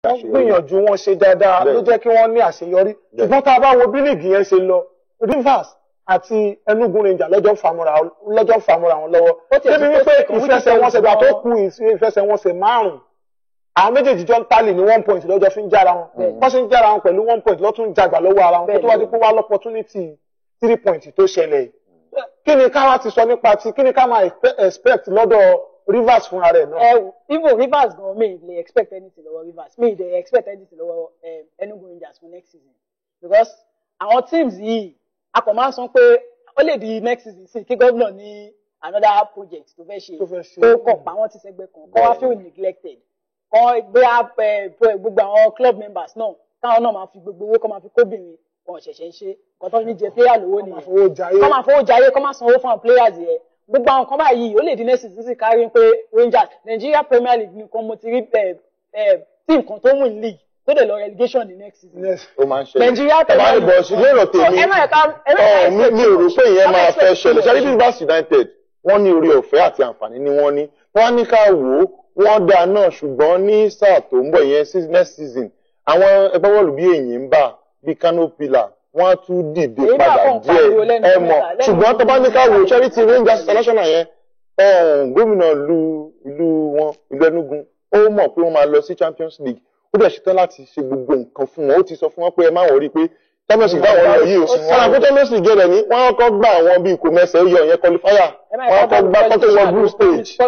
Wọ́n gbìyànjú, wọ́n ṣe dáadáa, ló jẹ́ kí wọ́n ní àṣeyọrí. Ṣùgbọ́n tá a bá wo bí líìgì yẹn ṣe lọ, Rivers àti Enugu Rangers lọ́jọ́ fàmúra wọn lọ́wọ́, débi wípé ìfẹsẹ̀wọnsẹ̀ gbà tó kù ìfẹsẹ̀wọnsẹ̀ márùn-ún, àwọn méjèèjì jọ ń tálì ní 1 point lọ́jọ́ fi ń jára wọn. Wọ́n ṣe ń jára wọn pẹ̀lú 1 point lọ́tún jagbà lọ́wọ́ ara wọn, kó tó wá di pé wá l'opportunity 3 point tó ṣẹlẹ̀. Kí ni ká wá ti sọ nípa ti, kí ni ká máa expect lọ́dọ̀ Rivers fúnra rẹ̀ náà? Ẹ even Rivers gan, mi lè expect anything lọ́wọ́ Rivers, mi lè expect anything lọ́wọ́ Enugu Rangers for next season, because àwọn teams yìí, a kò máa ń sọ pé ó lè di next season sí kí gómìnà ní another project tó fẹ́ ṣe, kó kọ̀ pa wọ́n ti sẹ́gbẹ́ kan, kó wá feel neglected, kọ́ gbé gbogbo àwọn club members náà, káwọn náà máa fi gbogbo owó kọ́ máa fi kóbìnrin wọn ṣẹ̀ṣẹ̀ ń ṣe nǹkan tó ní jẹ player lówó nìyẹn, kọ́ máa fowó jayé, kọ́ máa sanwó fún àwọn players yẹn. Gbogbo àwọn kan báyìí, ó lè di next season sí kárí pé Rangers, Nigeria Premier League nìkan mo ti rí team kan tó win league tó dẹ̀ lọ relegation ní next season. Ó máa ń ṣẹlẹ̀. Nigeria Premier League. Bọ̀ ṣùgbọ́n èrò tèmi, mi ò rò pé ìyẹn máa fẹ́ ṣẹlẹ̀. Ṣe Rivers United, wọ́n ní orí ọ̀fẹ́ àti àǹfààní ni wọ́n ní. Wọ́n ní ká wò ó, wọ́n dáa náà, ṣùgbọ́n ní sáà tó ń bọ̀ yẹn, next season, àwọn ẹgbẹ́ bọ́ọ̀lù bíi Enyimba, bíi Kano Pillar, wọ́n á tún dìde padà díẹ̀, ẹ mọ̀. Ṣùgbọ́n tó bá ní ká wò ó, Charity Rangers International yẹn, gómìnà ìlú wọn, ìlú Enugu, ó mọ̀ pé wọ́n máa lọ sí Champions League. Ó dẹ̀ ṣetán láti ṣe gbogbo nǹkan fún wọn. Ó ti sọ fún wọn pé ẹ má worry pé Champions League táwọn lọ yìí o, sára pé Champions League rẹ̀ ní wọ́n kọ́ gbà àwọn bíi kò mẹsẹ̀ yọ ìyẹn qualifier, wọ́n kọ́ gbà kọ́ tó wọ group stage, ká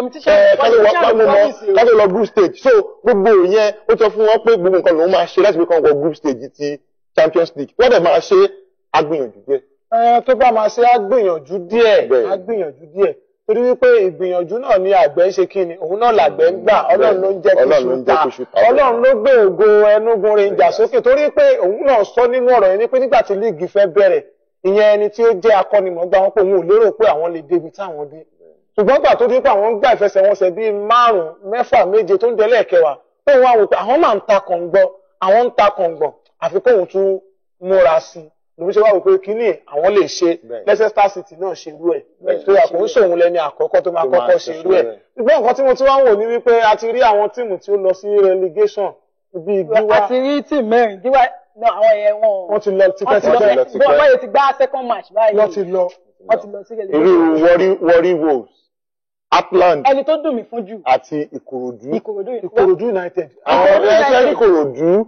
tó lọ group stage. So gbogbo ìyẹn, ó sọ fún wọn pé gbogbo nǹkan lòun máa ṣe láti fi kàn wọ group stage ti Champions League. Wọ́n dẹ̀ máa ṣe, agbìyànjú díẹ̀. Tó bá máa ṣe, á gbìyànjú díẹ̀, á gbìyànjú díẹ̀, torí wípé ìgbìyànjú náà ni àgbẹ̀ ń ṣe. Kí ni òun náà làgbẹ̀ ń gbà? Ọlọ́run ló ń jẹ́ kí iṣu ta. Ọlọ́run ló gbé ògo Enugu Rangers sókè, torí pé òun náà sọ nínú ọ̀rọ̀ yẹn ni pé nígbà tí líìgì fẹ́ bẹ̀rẹ̀, ìyẹn ẹni tí ó jẹ́ akọ́nimọ̀ọ́gbá wọn, pé òun ò lérò pé àwọn lè débi táwọn dé. Ṣùgbọ́n gbà tó di pé àwọn ń gbà ìfẹsẹ̀wọnsẹ̀ bíi márùn-ún, mẹ́fà, méje, tó ń délẹ̀ kẹwàá, tóun wá wò pé àwọn máa ń ta kàngbọ́, àwọn ń ta kàngbọ̀n, àfi kóun tún múra sí i, lòun ṣe wá wò pé kínní àwọn lè ṣe. Leicester City náà ṣe irú ẹ̀, tó yà kó ń ṣòun lẹ́ni àkọ́kọ́ tó máa kọ́kọ́ ṣe irú ẹ̀. Ṣùgbọ́n nǹkan tí mo tún wá ń wò ní wípé a ti rí àwọn team tí ó lọ sí relegation bíi Gíwá. A ti rí team mẹ́rin. Gíwá náà, àwọn yẹn wọn. Wọ́n ti lọ tipẹ́tipẹ́. Wọ́n yẹ ti gbá second match báyìí. Lọ ti lọ. Wọ́n ti lọ sí relegation. Irú Warri Wolves, Atland. Ẹni tó dùn mí fún jù. Àti Ìkòròdú. Ìkòròdú. Ìkòròdú United. Àwọn ẹgbẹ́ Ìkòròdú,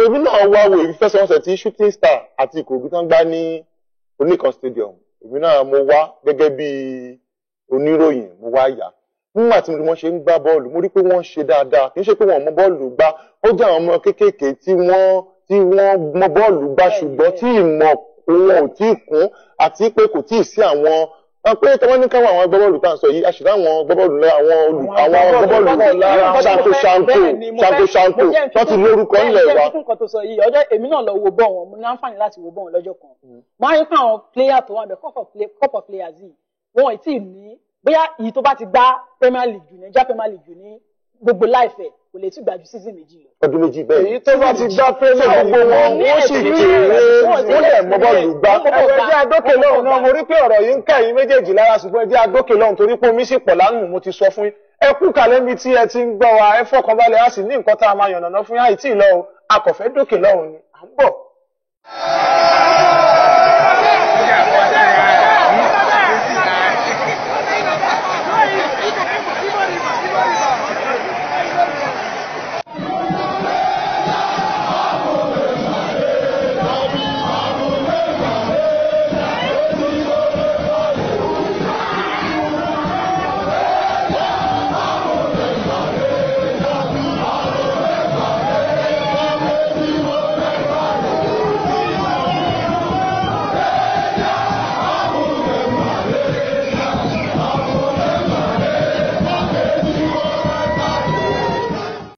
èmi náà wá wo ìfẹsẹ̀wọnsẹ̀ tí Shooting Star àti Ìkòròdú tán gbá ní Oníkan Stadium. Èmi náà mo wá gẹ́gẹ́ bí oníròyìn, mo wá yà. Nígbà tí wọ́n ṣe ń gbá bọ́ọ̀lù, mo rí pé wọ́n ṣe dáadáa. Kì í ṣe pé wọ́n mọ bọ́ọ̀lù gbá, ó jẹ́ àwọn ọmọ kéékèèké tí wọ́n mọ bọ́ọ̀lù gbá, ṣùgbọ́n tí ìmọ̀ wọn ò tí ì kún, àti pé kò tí ì sí àwọn pé tí wọ́n ní káwọn àwọn agbábọ́ọ̀lù tá à ń sọ yìí, àṣìlá àwọn agbábọ́ọ̀lù, àwọn agbábọ́ọ̀lù ṣanko ṣanko ṣanko ṣanko tó ti lórúkọ ńlẹ̀ wa. Bẹ́ẹ̀ ni, nǹkan tó sọ yìí, ọjọ́ èmi náà lọ wo bọ́ wọn, mo ní àǹfààní láti wo bọ́ wọn lọ́jọ́ kan. Mo á rí pé àwọn player tó wà bẹ̀, couple of players yìí, wọn ì tí ì ní bóyá èyí tó bá ti gbá Premier League jù, Nigeria Premier League jù ní gbogbo life ẹ̀, kò lè tún gbà ju season 2 lọ. Ọdún 2 bẹ́ẹ̀. Èyí tó bá ti gbá Premier Gbogbo wọn, wọ́n sì kéré, wọ́n lè mọ bọ́ọ̀lù gbá. Ẹ̀rọ ẹjẹ́ adókè lọ́hùn náà, mo rí pé ọ̀rọ̀ yìí ń ká ẹ̀yin méjèèjì lára, ṣùgbọ́n ẹjẹ́ adókè lọ́hùn torí pé omi sì pọ̀ lánàá. Mo ti sọ fún yín, ẹ kú kàlẹ́ níbi tí ẹ ti ń gbọ́ wa, ẹ fọkànbalẹ̀, á sì ní nǹkan tá a máa yànnàná fún yín. Àìtí ìlọ o, a kò fẹ́ dókè lọ́hùn ni, à ń bọ̀.